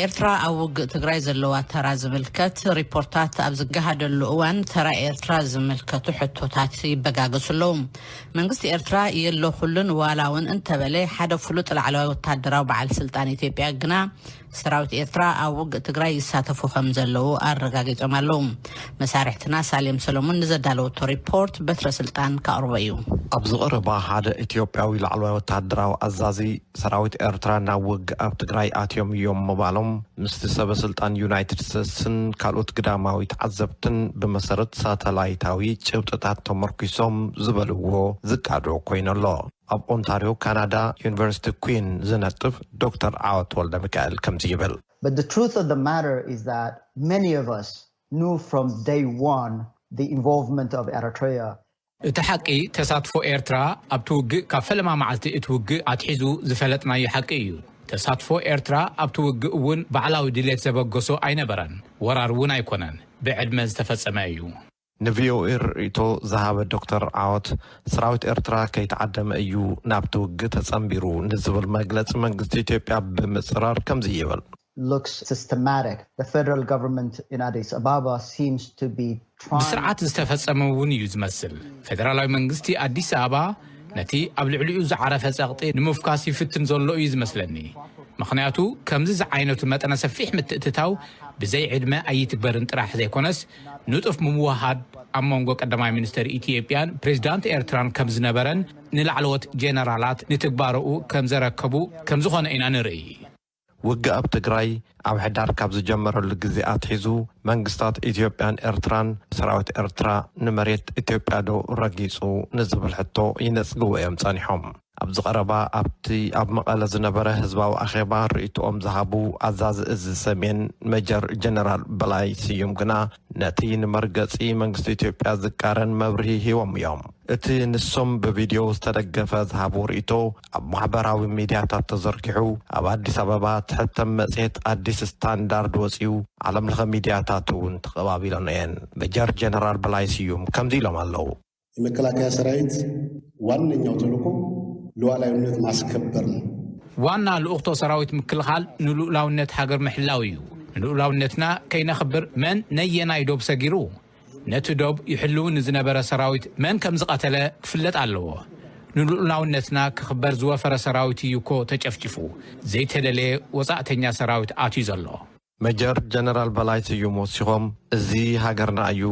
ኤርትራ ኣብ ውግእ ትግራይ ዘለዋ ተራ ዝምልከት ሪፖርታት ኣብ ዝገሃደሉ እዋን፣ ተራ ኤርትራ ዝምልከቱ ሕቶታት ይበጋገሱ ኣለዉ። መንግስቲ ኤርትራ የለኹሉን ዋላ እውን እንተበለ፣ ሓደ ፍሉጥ ላዕለዋይ ወታደራዊ በዓል ስልጣን ኢትዮጵያ ግና ሰራዊት ኤርትራ ኣብ ውግእ ትግራይ ይሳተፉ ከም ዘለዉ ኣረጋጊጾም ኣለዉ። መሳርሕትና ሳሌም ሰሎሞን ንዘዳለወቶ ሪፖርት በትረ ስልጣን ከቕርቦ እዩ። ኣብዚ ቀረባ ሓደ ኢትዮጵያዊ ላዕለዋይ ወታደራዊ ኣዛዚ፣ ሰራዊት ኤርትራ ናብ ውግእ ኣብ ትግራይ ኣትዮም እዮም ምባሎም ምስቲ ሰበ ስልጣን ዩናይትድ ስቴትስን ካልኦት ግዳማዊ ተዓዘብትን ብመሰረት ሳተላይታዊ ጭብጥታት ተመርኪሶም ዝበልዎ ዝቃዶ ኮይኑ ኣሎ። ኣብ ኦንታርዮ ካናዳ ዩኒቨርሲቲ ኩን ዝነጥፍ ዶክተር ዓወት ወልደ ሚካኤል ከምዚ ይብል። But the truth of the matter is that many of us knew from day one the involvement of Eritrea. እቲ ሓቂ፣ ተሳትፎ ኤርትራ ኣብቲ ውግእ ካብ ፈለማ መዓልቲ እቲ ውግእ ኣትሒዙ ዝፈለጥናዮ ሓቂ እዩ። ተሳትፎ ኤርትራ ኣብቲ ውግእ እውን ባዕላዊ ድሌት ዘበገሶ ኣይነበረን። ወራር እውን ኣይኮነን፣ ብዕድመ ዝተፈጸመ እዩ። ንቪኦኤ ርእይቶ ዝሃበ ዶክተር ዓወት፣ ሰራዊት ኤርትራ ከይተዓደመ እዩ ናብቲ ውግእ ተጸንቢሩ ንዝብል መግለጺ መንግስቲ ኢትዮጵያ ብምጽራር ከምዚ ይብል። Looks systematic. The federal government in Addis Ababa seems to be trying. ብስርዓት ዝተፈጸመ እውን እዩ ዝመስል። ፌደራላዊ መንግስቲ ኣዲስ ኣበባ ነቲ ኣብ ልዕሊኡ ዝዓረፈ ጸቕጢ ንምፍኳስ ይፍትን ዘሎ እዩ ዝመስለኒ። ምኽንያቱ፣ ከምዚ ዝዓይነቱ መጠነ ሰፊሕ ምትእትታው ብዘይ ዕድመ ኣይትግበርን ጥራሕ ዘይኮነስ፣ ንጡፍ ምውሃድ ኣብ መንጎ ቀዳማይ ሚኒስተር ኢትዮጵያን ፕሬዚዳንት ኤርትራን ከም ዝነበረን፣ ንላዕለዎት ጄነራላት ንትግባረኡ ከም ዘረከቡ ከም ዝኾነ ኢና ንርኢ። ውግእ ኣብ ትግራይ ኣብ ሕዳር ካብ ዝጀመረሉ ግዜ ኣትሒዙ፣ መንግስታት ኢትዮጵያን ኤርትራን፣ ሰራዊት ኤርትራ ንመሬት ኢትዮጵያ ዶ ረጊጹ ንዝብል ሕቶ ይነጽግዎ እዮም ጸኒሖም። ኣብዚ ቀረባ ኣብቲ ኣብ መቐለ ዝነበረ ህዝባዊ ኣኼባ ርእይቶኦም ዝሃቡ ኣዛዚ እዚ ሰሜን ሜጀር ጀነራል በላይ ስዩም ግና፣ ነቲ ንመርገጺ መንግስቲ ኢትዮጵያ ዝቃረን መብርሂ ሂቦም እዮም። እቲ ንሶም ብቪድዮ ዝተደገፈ ዝሃብዎ ርእይቶ፣ ኣብ ማሕበራዊ ሚድያታት ተዘርጊሑ፣ ኣብ ኣዲስ ኣበባ ትሕተም መጽሔት ኣዲስ ስታንዳርድ ወጺኡ፣ ዓለምለኸ ሚድያታት እውን ተቐባቢሎን እየን። ሜጀር ጀነራል በላይ ስዩም ከምዚ ኢሎም ኣለዉ። የመከላከያ ሰራዊት ዋነኛው ተልዕኮ ሉዓላዊነት ማስከበር ነው። ዋና ልኡኽቶ ሰራዊት ምክልኻል ንልኡላውነት ሃገር ምሕላው እዩ። ንልኡላውነትና ከይነኽብር መን ነየናይ ዶብ ሰጊሩ? ነቲ ዶብ ይሕልው ንዝነበረ ሰራዊት መን ከም ዝቐተለ ክፍለጥ ኣለዎ። ንልኡላውነትና ክኽበር ዝወፈረ ሰራዊት እዩ እኮ ተጨፍጭፉ፣ ዘይተደለየ ወጻእተኛ ሰራዊት ኣትዩ ዘሎ። ሜጀር ጀነራል በላይ ስዩም ወሲኾም፣ እዚ ሃገርና እዩ፣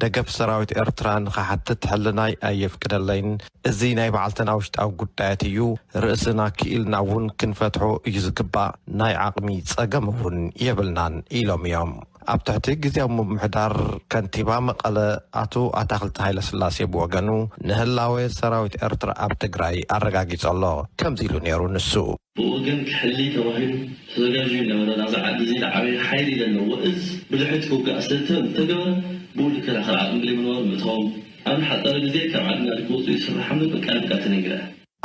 ደገፍ ሰራዊት ኤርትራ ንኽሓትት ሕልናይ ኣየፍቅደለይን፣ እዚ ናይ ባዕልትና ውሽጣዊ ጉዳያት እዩ፣ ርእስና ክኢልና እውን ክንፈትሖ እዩ ዝግባእ፣ ናይ ዓቕሚ ጸገም እውን የብልናን ኢሎም እዮም። ኣብ ትሕቲ ግዝያዊ ምምሕዳር ከንቲባ መቐለ ኣቶ ኣታኽልቲ ሃይለስላሴ ብወገኑ፣ ንህላወ ሰራዊት ኤርትራ ኣብ ትግራይ ኣረጋጊጹ ኣሎ። ከምዚ ኢሉ ነይሩ ንሱ። ብኡ ግን ክሕሊ ተባሂሉ ተዘጋጅዩ ነበረ። ናብዚ ዓዲ እዚ ዝዓበየ ሓይሊ ዘለዎ እዝ ብድሕሪት ክውጋእ ስለ ዝተገበረ፣ ብኡ ዝከላኸል ዓቕሚ ብለይ ምንባሩ ምእታዎም ኣብ ዝሓጸረ ግዜ ካብ ዓድና ክወፁ ይስራሕ ኣሎ። በቃ በቃ ተነግረ።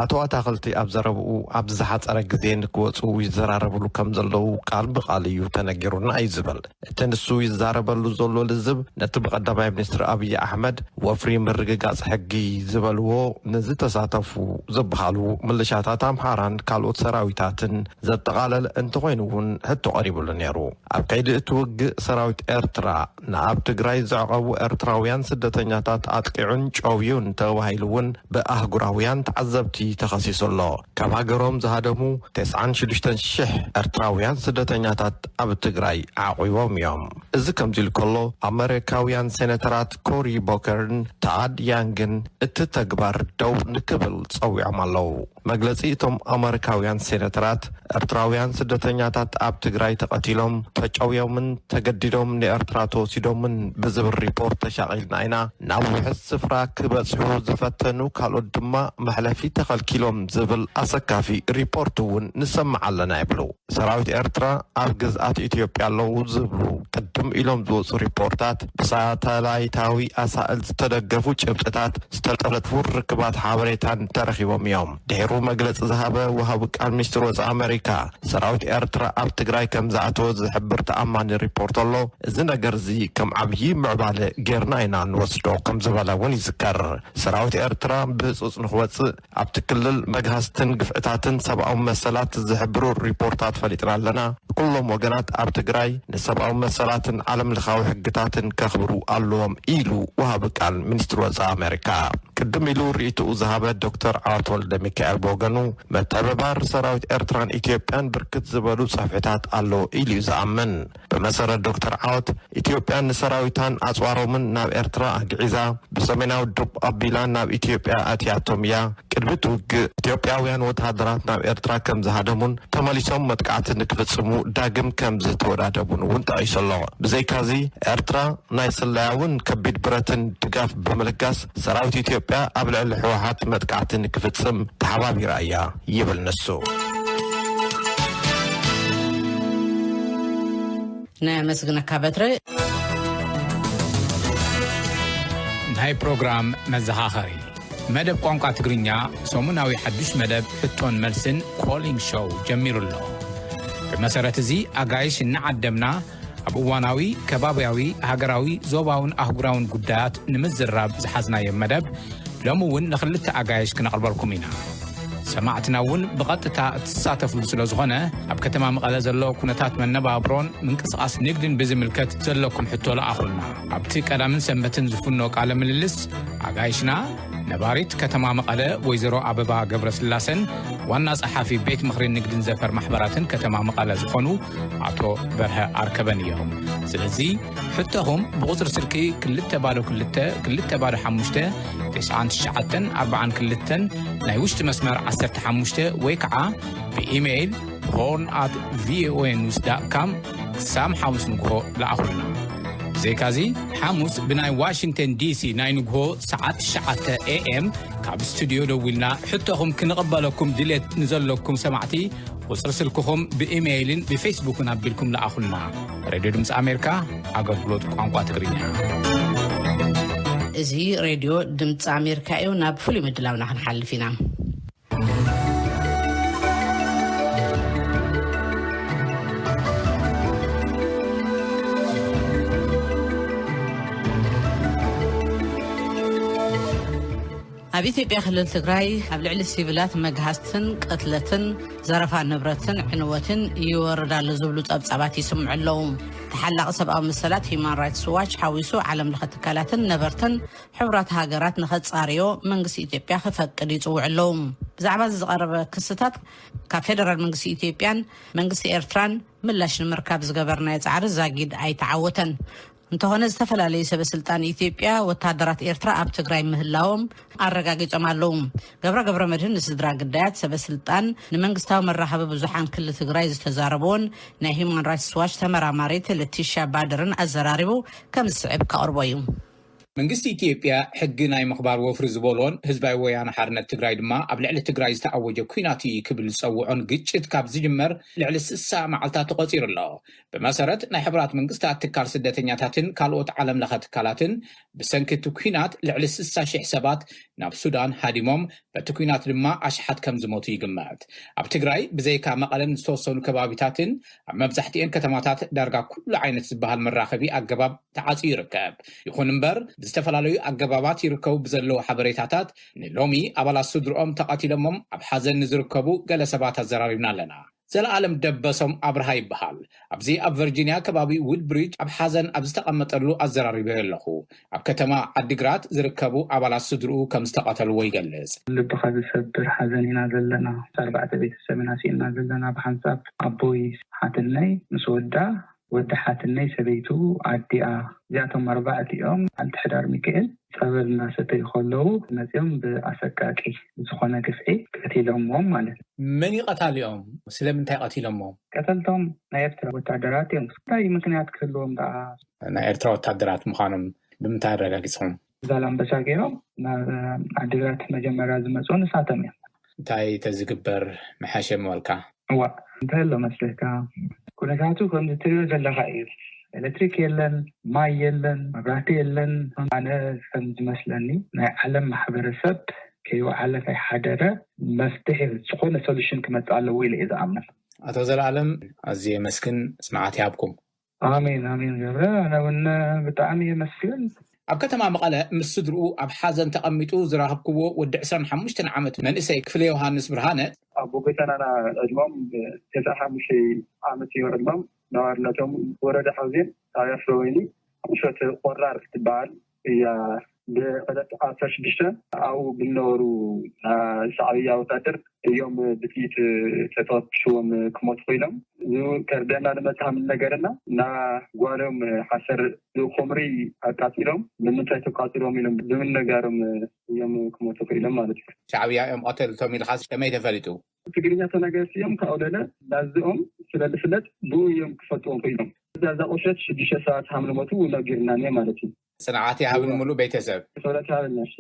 ኣቶ ኣታኽልቲ ኣብ ዘረብኡ፣ ኣብዚ ዝሓጸረ ግዜ ንክወጹ ይዘራረብሉ ከም ዘለዉ ቃል ብቃል እዩ ተነጊሩና እዩ ዝብል። እቲ ንሱ ይዛረበሉ ዘሎ ልዝብ፣ ነቲ ብቀዳማይ ሚኒስትር ኣብይ ኣሕመድ ወፍሪ ምርግጋጽ ሕጊ ዝበልዎ ንዝተሳተፉ ዝበሃሉ ምልሻታት ኣምሓራን ካልኦት ሰራዊታትን ዘጠቓለለ እንተኾይኑ እውን ሕቶ ቀሪብሉ ነይሩ። ኣብ ከይዲ እቲ ውግእ ሰራዊት ኤርትራ ንኣብ ትግራይ ዘዕቐቡ ኤርትራውያን ስደተኛታት ኣጥቂዑን ጨውዩን ተባሂሉ እውን ብኣህጉራውያን ተዓዘብቲ ተኸሲሱ ኣሎ። ካብ ሃገሮም ዝሃደሙ ተስዓን ሽዱሽተን ሽሕ ኤርትራውያን ስደተኛታት ኣብ ትግራይ ዓቑቦም እዮም። እዚ ከምዚ ኢሉ ከሎ፣ ኣመሪካውያን ሴኔተራት ኮሪ ቦከርን ታድ ያንግን እቲ ተግባር ደው ንክብል ጸዊዖም ኣለዉ። መግለጺ እቶም ኣመሪካውያን ሴኔተራት፣ ኤርትራውያን ስደተኛታት ኣብ ትግራይ ተቐቲሎም፣ ተጨውዮምን ተገዲዶም ንኤርትራ ተወሲዶምን ብዝብል ሪፖርት ተሻቒልና ኢና። ናብ ውሑስ ስፍራ ክበጽሑ ዝፈተኑ ካልኦት ድማ መሕለፊ ተኸልኪሎም ዝብል ኣሰካፊ ሪፖርት እውን ንሰምዕ ኣለና ይብሉ። ሰራዊት ኤርትራ ኣብ ግዝኣት ኢትዮጵያ ኣለዉ ዝብሉ ቅድም ኢሎም ዝወጹ ሪፖርታት ብሳተላይታዊ ኣሳእል ዝተደገፉ ጭብጥታት ዝተጠለፉ ርክባት ሓበሬታን ተረኺቦም እዮም። ድሒሩ መግለጺ ዝሃበ ወሃቢ ቃል ሚኒስትር ወጻኢ ኣሜሪካ፣ ሰራዊት ኤርትራ ኣብ ትግራይ ከም ዝኣተወ ዝሕብር ተኣማኒ ሪፖርት ኣሎ። እዚ ነገር እዚ ከም ዓብዪ ምዕባለ ጌርና ኢና ንወስዶ ከም ዝበለ እውን ይዝከር። ሰራዊት ኤርትራ ብህጹጽ ንክወጽእ ኣብቲ ክልል መግሃስትን ግፍዕታትን ሰብኣዊ መሰላት ዝሕብሩ ሪፖርታት ፈሊጥና ኣለና። ኩሎም ወገናት ኣብ ትግራይ ንሰብኣዊ መሰላትን ዓለም ለኻዊ ሕግታትን ከኽብሩ ኣለዎም ኢሉ ወሃቢ ቃል ሚኒስትር ወጻኢ ኣሜሪካ። ቅድም ኢሉ ርእይትኡ ዝሃበ ዶክተር ዓወት ወልደ ሚካኤል ብወገኑ፣ መተበባር ሰራዊት ኤርትራን ኢትዮጵያን ብርክት ዝበሉ ጸፍሕታት ኣለዎ ኢሉ እዩ ዝኣምን። ብመሰረት ዶክተር ዓወት፣ ኢትዮጵያ ንሰራዊታን ኣጽዋሮምን ናብ ኤርትራ ኣግዒዛ፣ ብሰሜናዊ ዶብ ኣቢላ ናብ ኢትዮጵያ ኣትያቶም እያ። ቅድሚ እቲ ውግእ፣ ኢትዮጵያውያን ወተሃደራት ናብ ኤርትራ ከም ዝሃደሙን ተመሊሶም መጥቃዕቲ ንክፍጽሙ ዳግም ከም ዝተወዳደቡን እውን ጠቒሱ ኣሎ። ብዘይካዚ፣ ኤርትራ ናይ ስለያ እውን ከቢድ ብረትን ድጋፍ ብምልጋስ፣ ሰራዊት ኢትዮጵያ ኣብ ልዕሊ ህወሓት መጥቃዕቲ ንክፍጽም ተሓባቢራ እያ ይብል ንሱ። ነመስግነካ በትረ። ናይ ፕሮግራም መዘኻኸሪ፣ መደብ ቋንቋ ትግርኛ፣ ሰሙናዊ ሓዱሽ መደብ ሕቶን መልስን ኮሊንግ ሾው ጀሚሩ ኣሎ። ብመሰረት እዚ፣ ኣጋይሽ እናዓደምና ኣብ እዋናዊ፣ ከባብያዊ፣ ሃገራዊ፣ ዞባውን ኣህጉራውን ጉዳያት ንምዝራብ ዝሓዝናዮ መደብ፣ ሎሚ እውን ንኽልተ ኣጋይሽ ክነቕርበልኩም ኢና። ሰማዕትና እውን ብቐጥታ እትሳተፍሉ ስለ ዝኾነ፣ ኣብ ከተማ መቐለ ዘሎ ኩነታት መነባብሮን ምንቅስቓስ ንግድን ብዝምልከት ዘለኩም ሕቶ ለኣኹልና። ኣብቲ ቀዳምን ሰንበትን ዝፍኖ ቃለ ምልልስ፣ ኣጋይሽና ነባሪት ከተማ መቐለ ወይዘሮ ኣበባ ገብረስላሰን ዋና ጸሓፊ ቤት ምኽሪ ንግድን ዘፈር ማሕበራትን ከተማ መቐለ ዝኾኑ ኣቶ በርሀ ኣርከበን እዮም። ስለዚ፣ ሕቶኹም ብቁጽሪ ስልኪ ክልተ ባዶ ክልተ፣ ክልተ ባዶ ሓሙሽተ፣ ትሽዓን ትሽዓተን ኣርባዓን ክልተን፣ ናይ ውሽጢ መስመር ዓሰርተ ሓሙሽተ፣ ወይ ከዓ ብኢሜይል ሆርን ኣት ቪኦኤ ኒውስ ዳት ካም ክሳብ ሓሙስ ንግሆ ለኣኹልና። ብዘይካዚ፣ ሓሙስ ብናይ ዋሽንግተን ዲሲ ናይ ንግሆ ሰዓት ትሽዓተ ኤ ኤም ካብ ስቱድዮ ደዊልና ሕቶኹም ክንቕበለኩም ድሌት ንዘለኩም ሰማዕቲ፣ ቁጽሪ ስልክኹም ብኢሜይልን ብፌስቡክን ኣቢልኩም ለኣኹልና። ሬድዮ ድምፂ ኣሜሪካ፣ ኣገልግሎት ቋንቋ ትግርኛ። እዚ ሬድዮ ድምፂ ኣሜሪካ እዩ። ናብ ፍሉይ ምድላውና ክንሓልፍ ኢና። ኣብ ኢትዮጵያ ክልል ትግራይ ኣብ ልዕሊ ሲቪላት መግሃስትን ቅትለትን፣ ዘረፋ ንብረትን ዕንወትን ይወርድ ኣሎ ዝብሉ ጸብጻባት ይስምዑ ኣለዉ። ተሓላቒ ሰብኣዊ መሰላት ሂዩማን ራይትስ ዋች ሓዊሱ ዓለም ለኸ ትካላትን ነበርትን ሕቡራት ሃገራት ንኸጻርዮ መንግስቲ ኢትዮጵያ ክፈቅድ ይጽውዑ ኣለዉ። ብዛዕባ እዚ ዝቐረበ ክስታት ካብ ፌደራል መንግስቲ ኢትዮጵያን መንግስቲ ኤርትራን ምላሽ ንምርካብ ዝገበርናዮ ጻዕሪ ዛጊድ ኣይተዓወተን። እንተኾነ፣ ዝተፈላለዩ ሰበ ስልጣን ኢትዮጵያ ወታደራት ኤርትራ ኣብ ትግራይ ምህላዎም ኣረጋጊጾም ኣለዉ። ገብረ ገብረ መድህን ንስድራ ግዳያት ሰበ ስልጣን ንመንግስታዊ መራኸቢ ብዙሓን ክልል ትግራይ ዝተዛረብዎን ናይ ሂዩማን ራይትስ ዋች ተመራማሪት ለቲሻ ባድርን ኣዘራሪቡ ከም ዝስዕብ ከቕርቦ እዩ። መንግስቲ ኢትዮጵያ ሕጊ ናይ ምኽባር ወፍሪ ዝበሎን ህዝባዊ ወያነ ሓርነት ትግራይ ድማ ኣብ ልዕሊ ትግራይ ዝተኣወጀ ኲናት እዩ ክብል ዝጸውዖን ግጭት ካብ ዝጅመር ልዕሊ ስሳ መዓልታት ተቖጺሩ ኣሎ። ብመሰረት ናይ ሕቡራት መንግስታት ትካል ስደተኛታትን ካልኦት ዓለም ለኸ ትካላትን፣ ብሰንኪ እቲ ኲናት ልዕሊ ስሳ ሺሕ ሰባት ናብ ሱዳን ሃዲሞም፣ በቲ ኲናት ድማ ኣሽሓት ከም ዝሞቱ ይግመት። ኣብ ትግራይ ብዘይካ መቐለን ዝተወሰኑ ከባቢታትን ኣብ መብዛሕትኤን ከተማታት ዳርጋ ኩሉ ዓይነት ዝበሃል መራኸቢ ኣገባብ ተዓጽዩ ይርከብ። ይኹን እምበር፣ ብዝተፈላለዩ ኣገባባት ይርከቡ ብዘለዉ ሓበሬታታት፣ ንሎሚ ኣባላት ስድርኦም ተቐቲሎሞም ኣብ ሓዘን ንዝርከቡ ገለ ሰባት ኣዘራሪብና ኣለና። ዘለኣለም ደበሶም ኣብርሃ ይበሃል። ኣብዚ ኣብ ቨርጂንያ ከባቢ ውድብሪጅ ኣብ ሓዘን ኣብ ዝተቐመጠሉ ኣዘራሪበዮ ኣለኹ። ኣብ ከተማ ዓዲግራት ዝርከቡ ኣባላት ስድርኡ ከም ዝተቐተልዎ ይገልጽ። ልብኻ ዝሰብር ሓዘን ኢና ዘለና። ኣርባዕተ ቤተሰብ ኢና ስኢንና ዘለና። ብሓንሳብ ኣቦይ ሓትነይ ምስ ወዳ፣ ወዲ ሓትነይ ሰበይቱ ኣዲኣ፣ እዚኣቶም ኣርባዕቲኦም ኣልቲ ሕዳር ሚካኤል ጸበል እናሰተዩ ከለዉ መጺኦም ብኣሰቃቂ ዝኾነ ግፍዒ ቀቲሎምዎም ማለት እዩ። መን እዩ ቀታሊኦም? ስለምንታይ ቀቲሎምዎም? ቀተልቶም ናይ ኤርትራ ወታደራት እዮም። እንታይ ምኽንያት ክህልዎም ደኣ? ናይ ኤርትራ ወታደራት ምዃኖም ብምንታይ ኣረጋጊጽኹም? ዛላምበሳ ገይሮም ናብ ዓዲግራት መጀመርያ ዝመጹ ንሳቶም እዮም። እንታይ ተዝግበር ምሓሸ ምበልካ? እዋ፣ እንታይ ኣሎ መስለካ? ኩነታቱ ከምዚ ትሪኦ ዘለኻ እዩ። ኤሌክትሪክ የለን፣ ማይ የለን፣ መብራህቲ የለን። ኣነ ከም ዝመስለኒ ናይ ዓለም ማሕበረሰብ ከይወዓለ ከይሓደረ መፍትሒ ዝኾነ ሶሉሽን ክመፅእ ኣለዎ ኢለ እየ ዝኣምን። ኣቶ ዘላለም፣ ኣዝየ የመስግን። ጽንዓት ይሃብኩም። ኣሜን ኣሜን። ገብረ፣ ኣነ እውን ብጣዕሚ የመስግን። ኣብ ከተማ መቐለ ምስ ስድርኡ ኣብ ሓዘን ተቐሚጡ ዝረኸብክዎ ወዲ ዕስራን ሓሙሽተን ዓመት መንእሰይ ክፍለ ዮሃንስ ብርሃነ፣ ኣቦ ጎይታናና ዕድሞም ተስዓን ሓሙሽተ ዓመት እዩ ዕድሞም። ነዋርነቶም ወረዳ ሓውዜን፣ ጣብያ ፍረወይኒ፣ ቁሸት ቆራር ትበሃል እያ። ብዕለት ዓሰርተ ሽዱሽተ ኣብኡ ብነበሩ ሻዕብያ ወታደር እዮም ብጥይት ተተኩስዎም ክሞቱ ኮይኖም። እዚ ከርደና ንመጽእ ሃም ነገርና፣ እና ጓሎም ሓሰር ብኹምሪ ኣቃጺሎም፣ ንምንታይ ተቃጺሎም ኢሎም ብምንጋሮም እዮም ክሞቱ ክኢሎም ማለት እዩ። ሻዕብያ እዮም ቀተልቶም ኢልካ ከመይ ተፈሊጡ? ትግርኛ ተናገርቲ እዮም፣ ካብኡ ለለ ላዝኦም ስለ ዝፍለጥ ብኡ እዮም ክፈልጥዎም ክኢሎም። እዛ እዛ ቁሸት ሽዱሽተ ሰባት ሃም ዝሞቱ ነጊርና እኒአ ማለት እዩ። ጽንዓት ይሃብን ሙሉእ ቤተሰብ። ክብረት ይሃበልና። እሺ።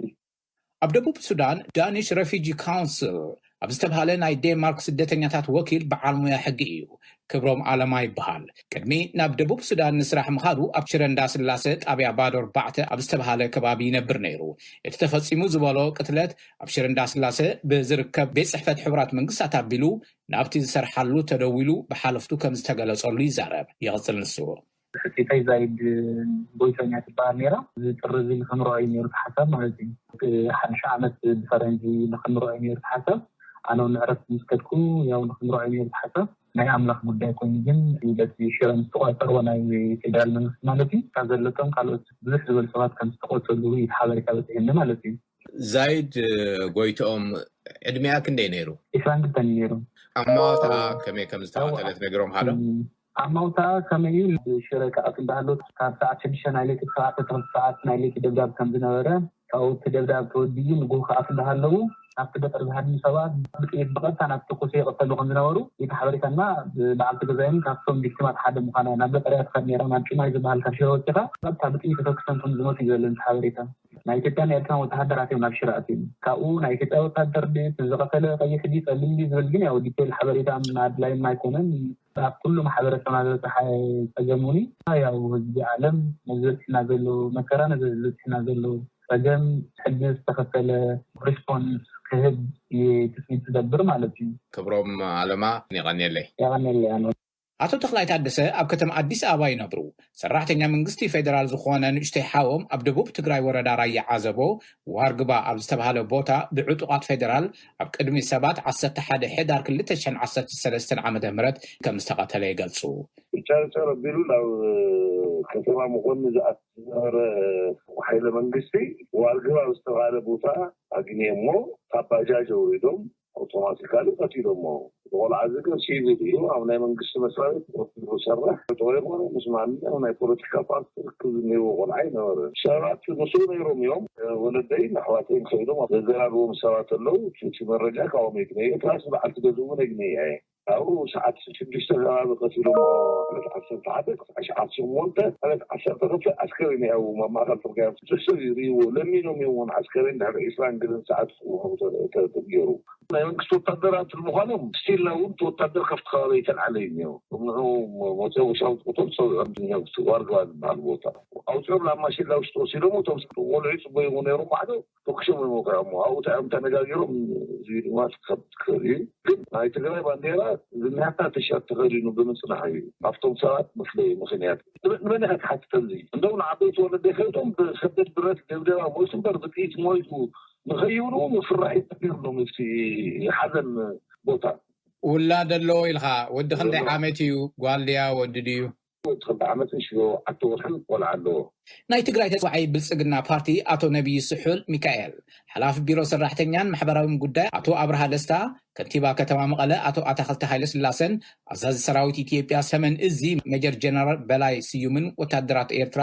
ኣብ ደቡብ ሱዳን ዳኒሽ ረፊጂ ካውንስል ኣብ ዝተብሃለ ናይ ዴንማርክ ስደተኛታት ወኪል በዓል ሙያ ሕጊ እዩ። ክብሮም ኣለማ ይበሃል። ቅድሚ ናብ ደቡብ ሱዳን ንስራሕ ምኻዱ ኣብ ሽረ እንዳስላሰ ጣብያ ባዶ ኣርባዕተ ኣብ ዝተብሃለ ከባቢ ይነብር ነይሩ። እቲ ተፈጺሙ ዝበሎ ቅትለት ኣብ ሽረ እንዳስላሰ ብዝርከብ ቤት ጽሕፈት ሕቡራት መንግስታት ኣቢሉ ናብቲ ዝሰርሓሉ ተደዊሉ ብሓለፍቱ ከም ዝተገለጸሉ ይዛረብ። ይቕጽል ንሱ። ሕጽይተይ ዛይድ ጎይቶም እያ ትበሃል ነይራ። እዚ ጥሪ እዚ ንክምርዖ እዩ ነይሩ እቲ ሓሳብ ማለት እዩ። እቲ ሓድሽ ዓመት ብፈረንጂ ንክምርዖ እዩ ነይሩ እቲ ሓሳብ። ኣነ እውን ንዕረፍቲ ምስ ከድኩ ያው ንክምርዖ እዩ ነይሩ እቲ ሓሳብ። ናይ ኣምላኽ ጉዳይ ኮይኑ ግን በቲ ሽረ ምስ ተቋጸርዎ ናይ ፌደራል መንግስቲ ማለት እዩ፣ ካብ ዘለቶም ካልኦት ብዙሕ ዝበሉ ሰባት ከም ዝተቆጸሉ እዩ ሓበሬታ በጺሕኒ ማለት እዩ። ዛይድ ጎይትኦም ዕድሜኣ ክንደይ ነይሩ? ዒስራን ክልተን እዩ ነይሩ። ኣማውታ ከመይ ከም ዝተቐተለት ነግሮም ሃሎ? እም፣ ኣማውታ ከመይ እዩ? ሽረ ክኣቱ እንዳሃሎ ካብ ሰዓት ሽዱሽተ ናይ ለይቲ ክሳዕ ዓሰርተ ክልተ ሰዓት ናይ ለይቲ ደብዳብ ከም ዝነበረ፣ ካብኡ እቲ ደብዳብ ተወዲኡ ንግሆ ክኣቱ እንዳሃለዉ ኣብቲ ገጠር ዝሃድሙ ሰባት ብጥይት ብቐጥታ ናብ ተኩሲ ይቕተሉ ከም ዝነበሩ እቲ ሓበሬታና። በዓልቲ ገዛይም ካብቶም ቪክቲማት ሓደ ምዃና፣ ናብ ገጠር እያ ትኸድ ነይራ፣ ናብ ጭማይ ዝበሃል ካብ ሽረ ወፂኻ ቀጥታ ብጥይት ተተኩሶም ከም ዝሞቱ እዩ ዘለን እቲ ሓበሬታ። ናይ ኢትዮጵያን ኤርትራን ወተሃደራት እዮም ናብ ሽረ ኣትዮም። ካብኡ ናይ ኢትዮጵያ ወተሃደር ድዩ፣ እቲ ዝቐተለ ቀይሕ ድዩ፣ ጸሊም ድዩ ዝብል ግን ያው ዲቴል ሓበሬታ ኣድላይም ኣይኮነን። ኣብ ኩሉ ማሕበረሰብና ዝበፅሐ ፀገም እውን እዩ። ያው ህዝቢ ዓለም ነዚ ዝበፅሕና ዘሎ መከራ፣ ነዚ ዝበፅሕና ዘሎ ፀገም ሕጂ ዝተኸፈለ ሪስፖንስ ክህብ እዩ ትፅቢት ዝገብር ማለት እዩ። ክብሮም ኣለማ፣ የቐንየለይ። የቐንየለይ ኣነ። ኣቶ ተኽላይ ታደሰ ኣብ ከተማ ኣዲስ ኣበባ ይነብሩ። ሰራሕተኛ መንግስቲ ፌደራል ዝኾነ ንእሽተይ ሓዎም ኣብ ደቡብ ትግራይ ወረዳ ራያ ዓዘቦ ዋርግባ ኣብ ዝተባህለ ቦታ ብዕጡቓት ፌደራል ኣብ ቅድሚ ሰባት ዓሰርተ ሓደ ሕዳር ክልተ ሽሕን ዓሰርተ ሰለስተን ዓመተ ምህረት ከም ዝተቐተለ ይገልጹ። ጨርጨር ኣቢሉ ናብ ከተማ መኾኒ ዝኣቱ ዝነበረ ሓይለ መንግስቲ ዋርግባ ኣብ ዝተባህለ ቦታ ኣግኒየሞ ካብ ባጃጅ ኣውሪዶም ኣውቶማቲካሊ ቀቲሎሞ። እቲ ቆልዓ እዚ ግን ሲቪል እዩ፣ ኣብ ናይ መንግስቲ መስሪያ ቤት ወኪሉ ዝሰርሕ፣ ጠጠው የኮነ ምስ ማንኛውም ናይ ፖለቲካ ፓርቲ ርክብ ዝኒህዎ ቆልዓ ኣይነበረን። ሰባት ምስኡ ነይሮም እዮም። ወለደይን ኣሕዋተይን ከይዶም ዘዘራርቦም ሰባት ኣለዉ። እቲ መረጃ ካብኦም የግነየ፣ ፕላስ በዓልቲ ገዝኡ እውን የግነየ እየ። ኣብኡ ሰዓት ሽዱሽተ ከባቢ ቀቲሎሞ። ዕለት ዓሰርተ ሓደ ክሳዕ ሸዓት ሸሞንተ፣ ዕለት ዓሰርተ ክልተ ኣስከሬን እዩ ኣብ ማእከል ጽርግያ ብዙሕ ሰብ እዩ ርእይዎ። ለሚኖም እዮም እውን ኣስከሬን ድሕሪ ዒስራን ገለን ሰዓት ክወሃቡ ተ-፣ ተ-፣ ተገይሩ። ናይ መንግስቲ ወታደራት ብምዃኖም ስቲል እውን እቲ ወታደር ካብቲ ከባቢ ኣይተልዓለ እዩ እኒኦ። ንዑ ሞተው ሻውጥ ቅቶል ሰው ዕምድኛ ዋርግባ ዝበሃል ቦታ ኣውፅኦም ናብ ማሽላ ውሽጢ ወሲዶም። እቶም ቆልዑ ይፅበዩ ነይሮም ባዕዶ ተኩሶም እዮም ወቂዖሞ። ኣብኡ እንታይ እዮም ተነጋጊሮም፣ እዚ ድማ ክኸብድ ክኽእል እዩ። ግን ናይ ትግራይ ባንዴራ ዝኒሃታ ቲሸርት ተኸዲኑ ብምጽናሕ እዩ። ኣብቶም ሰባት መፍለዪ ምኽንያት። ንመን ኢኻ ትሓትት ኣብዚ? እንደው ንዓበይቲ ወለደይ ከይዶም ብከቢድ ብረት ደብደባ ሞይቱ እምበር ብጥይት ሞይቱ ንኸይብሉ ምፍራሕ ይገብሮም እቲ ሓዘን ቦታ። ውላድ ኣለዎ ኢልካ፣ ወዲ ክንደይ ኣለዎ። ዓመት እዩ? ጓል ድያ ወዲ ድዩ? ወዲ ክልተ ዓመትን ሸውዓተ ወርሕን ቆልዓ ኣለዎ። ናይ ትግራይ ተፅዋዓይ ብልፅግና ፓርቲ ኣቶ ነቢይ ስሑል ሚካኤል፣ ሓላፊ ቢሮ ሰራሕተኛን ማሕበራዊን ጉዳይ ኣቶ ኣብርሃ ደስታ፣ ከንቲባ ከተማ መቐለ ኣቶ ኣታኽልቲ ሃይለስላሰን ኣዛዚ ሰራዊት ኢትዮጵያ ሰሜን እዚ ሜጀር ጀነራል በላይ ስዩምን ወታደራት ኤርትራ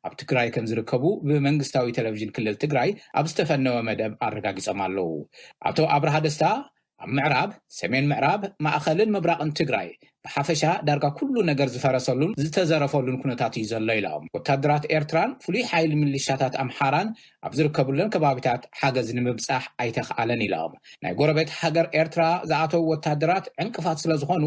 ኣብ ትግራይ ከም ዝርከቡ ብመንግስታዊ ቴሌቪዥን ክልል ትግራይ ኣብ ዝተፈነወ መደብ ኣረጋጊጾም ኣለዉ። ኣቶ ኣብርሃ ደስታ ኣብ ምዕራብ፣ ሰሜን ምዕራብ፣ ማእኸልን ምብራቕን ትግራይ ብሓፈሻ ዳርጋ ኩሉ ነገር ዝፈረሰሉን ዝተዘረፈሉን ኩነታት እዩ ዘሎ ኢሎም። ወታደራት ኤርትራን ፍሉይ ሓይሊ ምልሻታት ኣምሓራን ኣብ ዝርከቡለን ከባቢታት ሓገዝ ንምብጻሕ ኣይተኽኣለን ኢሎም። ናይ ጎረቤት ሃገር ኤርትራ ዝኣተዉ ወታደራት ዕንቅፋት ስለ ዝኾኑ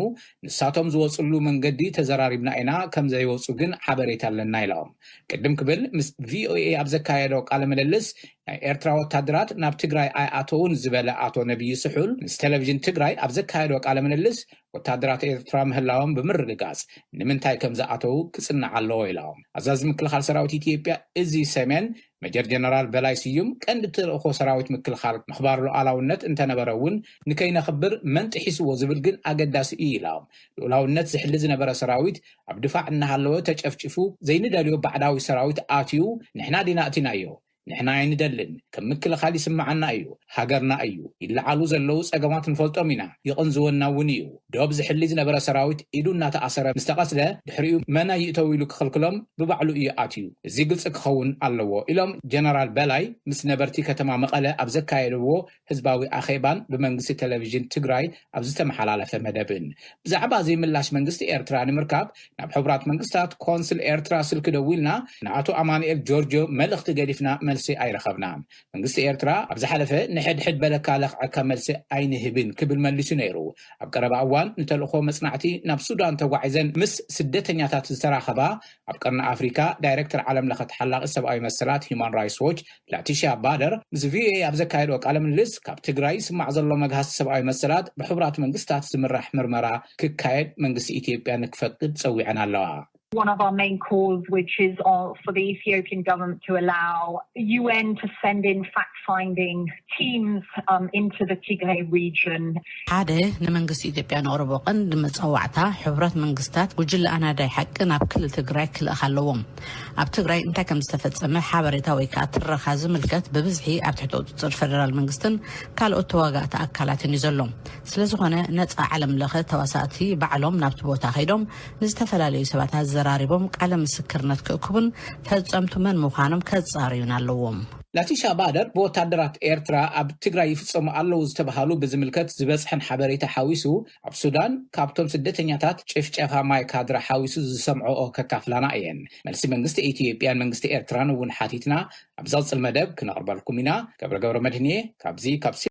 ንሳቶም ዝወፅሉ መንገዲ ተዘራሪብና ኢና፣ ከም ዘይወፁ ግን ሓበሬታ ኣለና ኢሎም። ቅድም ክብል ምስ ቪኦኤ ኣብ ዘካየዶ ቃለ ምልልስ ናይ ኤርትራ ወታደራት ናብ ትግራይ ኣይኣተውን ዝበለ ኣቶ ነቢዩ ስሑል ምስ ቴሌቪዥን ትግራይ ኣብ ዘካየዶ ቃለ ምልልስ ወታደራት ኤርትራ ምህላዎም ብምርግጋጽ ንምንታይ ከም ዝኣተዉ ክጽናዕ ኣለዎ ኢሎም። ኣዛዚ ምክልኻል ሰራዊት ኢትዮጵያ እዚ ሰሜን መጀር ጀነራል በላይ ስዩም ቀንዲ ተልእኾ ሰራዊት ምክልኻል ምኽባር ሉዓላውነት እንተነበረ እውን ንከይነኽብር መን ጥሒስዎ ዝብል ግን ኣገዳሲ እዩ ኢሎም። ሉዓላውነት ዝሕሊ ዝነበረ ሰራዊት ኣብ ድፋዕ እናሃለወ ተጨፍጭፉ ዘይንደልዮ ባዕዳዊ ሰራዊት ኣትዩ ንሕና ዲና እቲናዮ። ንሕና ኣይንደልን። ከም ምክልኻል ይስምዓና እዩ። ሃገርና እዩ። ይለዓሉ ዘለዉ ጸገማት ንፈልጦም ኢና። ይቕንዝወና እውን እዩ። ዶብ ዝሕሊ ዝነበረ ሰራዊት ኢዱ እናተኣሰረ ምስ ተቐስለ ድሕሪኡ መን ኣይእተው ኢሉ ክኽልክሎም ብባዕሉ እዩ ኣትዩ። እዚ ግልጺ ክኸውን ኣለዎ ኢሎም ጀነራል በላይ ምስ ነበርቲ ከተማ መቐለ ኣብ ዘካየድዎ ህዝባዊ ኣኼባን ብመንግስቲ ቴሌቪዥን ትግራይ ኣብ ዝተመሓላለፈ መደብን። ብዛዕባ እዚ ምላሽ መንግስቲ ኤርትራ ንምርካብ ናብ ሕቡራት መንግስታት ኮንስል ኤርትራ ስልኪ ደዊልና ንኣቶ ኣማኑኤል ጆርጆ መልእኽቲ ገዲፍና መልሲ ኣይረኸብናን። መንግስቲ ኤርትራ ኣብ ዝሓለፈ ንሕድሕድ በለካ ለኽዐካ መልሲ ኣይንህብን ክብል መሊሱ ነይሩ። ኣብ ቀረባ እዋን ንተልእኾ መጽናዕቲ ናብ ሱዳን ተጓዒዘን ምስ ስደተኛታት ዝተራኸባ ኣብ ቀርኒ ኣፍሪካ ዳይሬክተር ዓለም ለኸ ተሓላቒ ሰብኣዊ መሰላት ሂዩማን ራይትስ ዎች ላቲሻ ባደር ምስ ቪኦኤ ኣብ ዘካየድኦ ቃለ ምልልስ ካብ ትግራይ ይስማዕ ዘሎ መግሃስ ሰብኣዊ መሰላት ብሕቡራት መንግስታት ዝምራሕ ምርመራ ክካየድ መንግስቲ ኢትዮጵያ ንክፈቅድ ጸዊዐን ኣለዋ። One of our main calls, which is on, for the Ethiopian government to allow U N to send in fact-finding teams um, into the Tigray region. ሓደ ንመንግስቲ ኢትዮጵያ ነቕርቦ ቀንዲ መጸዋዕታ ሕቡራት መንግስታት ጉጅለ ኣናዳይ ሓቂ ናብ ክልል ትግራይ ክልእኽ ኣለዎም። ኣብ ትግራይ እንታይ ከም ዝተፈጸመ ሓበሬታ ወይ ከዓ ትረኻ ዝምልከት ብብዝሒ ኣብ ትሕቲ ቁፅፅር ፌደራል መንግስትን ካልኦት ተዋጋእቲ ኣካላትን እዩ ዘሎ። ስለዝኾነ ነፃ ዓለም ለኸ ተዋሳእቲ ባዕሎም ናብቲ ቦታ ከይዶም ንዝተፈላለዩ ሰባት ኣዘራሪቦም ቃለ ምስክርነት ክእክቡን ፈፀምቱ መን ምዃኖም ከፃርዩን ኣለዎም። ላቲሻ ባደር ብወታደራት ኤርትራ ኣብ ትግራይ ይፍፀሙ ኣለዉ ዝተባሃሉ ብዝምልከት ዝበፅሐን ሓበሬታ ሓዊሱ ኣብ ሱዳን ካብቶም ስደተኛታት ጭፍጨፋ ማይ ካድራ ሓዊሱ ዝሰምዐኦ ከካፍላና እየን። መልሲ መንግስቲ ኢትዮጵያን መንግስቲ ኤርትራን እውን ሓቲትና ኣብ ዝቕፅል መደብ ክነቕርበልኩም ኢና። ገብረ ገብረ መድህንየ ካብዚ ካብ